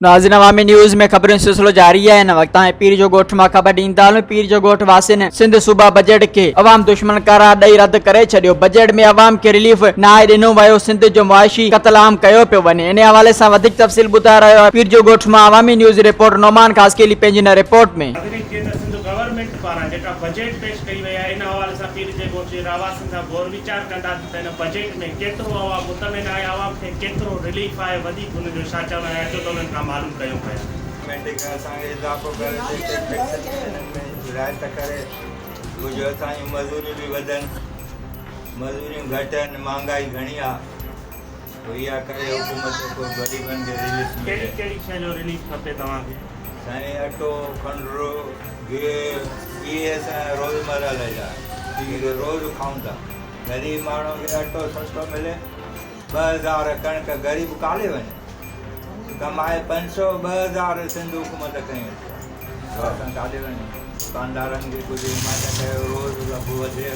ناظرين عوامي نيوز ۾ خبرن جو سلسلو جاري آهي هن وقت تائين پير جو ڳوٺ مان خبر ڏيندا هلون پير جو ڳوٺ واسين سنڌ صوبا بجيٽ کي عوام دشمن قرار ڏئي رد ڪري ڇڏيو بجيٽ ۾ عوام کي رليف ناهي ڏنو ويو سنڌ جو معاشي قتل عام ڪيو پيو وڃي انهي حوالي سان وڌيڪ تفصيل ٻڌائي رهيو آهي پير جو ڳوٺ مان عوامي نيوز رپورٽر نعمان خاصخيلي پنهنجي هن رپورٽ ۾. ناظرين جيئن ته سنڌ گورنمينٽ پاران جيڪا بجيٽ پيش ڪئي وئي آهي ان حوالي سان پير جي ڳوٺ جي رهواسين سان غور ويچار ڪنداسين ته هن بجيٽ ۾ ڪيترو عوام مطمئن آهي، عوام کي ڪيترو رليف آهي، وڌيڪ هنن جو ڇا چوڻ آهي، اچو ته انهن کان معلوم ڪيون پيا. گورنمينٽ کي اسان کي اضافو ڪري ڏي ٽيڪس ۾ انهن ۾ رعايت ڪري ڪجهه اسان جون مزوريون به وڌن مزوريون گهٽ آهن مهانگائي گهڻي آهي پوء اها ڪري حڪومت ڪو غريبن کي رليف ملي. ڪهڙي ڪهڙي شيء جو رليف کپي توهان کي؟ سائين اٽو کنڊ گيهه اهي اسان جا روزمره جا جيڪي روز کائون ٿا. غريب ماڻهو کي اٽو سستو ملي 2000 ڪڻڪ غريب ڪاڏي وڃي ڪمائي 500 2000 سنڌ حڪومت کنئي اچي تو اسان ڪاڏي وڃون دڪاندارن کي ڪجهه حمايت ڪيو روز اگهه وڌي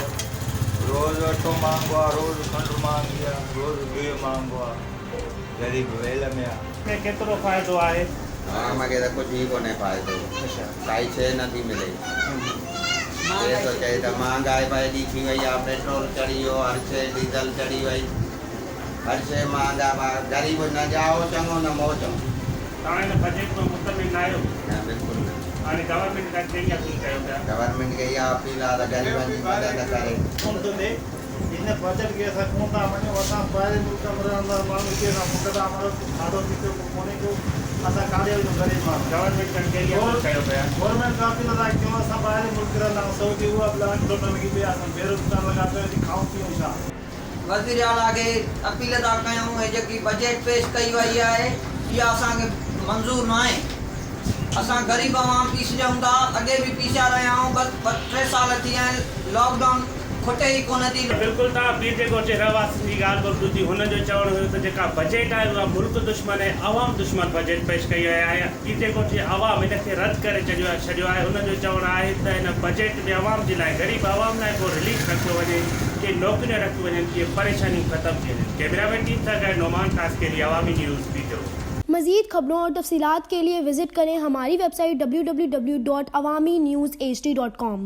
روز اٽو مهانگو آ روز کنڊ مهانگي آ روز گيهه مهانگو آ غريب ويل ۾ آ. ۾ ڪيترو فائدو آهي؟ عوام کي ته ڪجهه ئي ڪونهي فائدو ڪائي شيء نه ٿي ملي. ڪير ٿو چئي ته مهانگائي به ايڏي ٿي وئي آ، پيٽرول چڙهي ويو، هر شيء ڊيزل چڙهي وئي، هر شيء مهانگا ڀا، غريب نه ڄائو چڱو نه مئو چڱو. توهان هن بجيٽ مان مطمئن ناهيو؟ نه بلڪل نه. هاڻي گورنمينٽ کان ڪهڙي اپيل ڪيو پيا؟ گورنمينٽ کي اها اپيل آ ته غريبن جي مدد ڪري. ڪونه ٿو ڏئي. هن بجيٽ کي اسان ڪونه ٿا مڃون. اسان ٻاهرين ملڪ ۾ رهندڙ ماڻهو هتي اسان بک ٿا مرون، کاڌو پيتو ڪو ڪونهي ڪو. اسان ڪاڏي وڃون غريب ماڻهو. گورنمينٽ کان ڪهڙي اپيل ڪيو پيا؟ گورنمينٽ کان اپيل ٿا ڪيون اسان ٻاهرين ملڪ رهندا آهيون سعودي اها به لاڪ ڊائون لڳي پئي آهي اسان بيروزگار لڳا پيا آهيون هتي کائون پيئون ڇا؟ وزيراعليٰ کي اپيل ٿا ڪيون هي جيڪي بجيٽ پيش ڪئي وئي آهي اها اسان کي منظور ناهي اسان غريب عوام پيسجون ٿا اڳي به پيسيا رهيا آهيون ٻه ٽي سال ٿي ويا آهن لاڪ ڊائون کٽي ئي ڪونه ٿي. بلڪل توهان پير جي ڳوٺ جي رهواسين جي ڳالهه ٻولهه ٻڌي هنن جو چوڻ هيو ته جيڪا بجيٽ آهي اها ملڪ دشمن ۽ عوام دشمن بجيٽ پيش ڪئي وئي آهي پير جي ڳوٺ جي عوام ان کي رد ڪري ڇڏيو آهي هنن جو چوڻ آهي ته هن بجيٽ ۾ عوام جي لاء غريب عوام لاء ڪو رليف رکيو وڃي ڪي نوڪريون رکيون وڃن جيئن پريشانيون ختم ٿي وڃن ڪئميرا مين ٽيم سان گڏ نعمان خاصخيلي عوامي نيوز پير جو. مزيد خبرون اور تفصيلات کے لئے وزٹ کریں ہماری ویب سائٹ www.awamiNewsHD.com.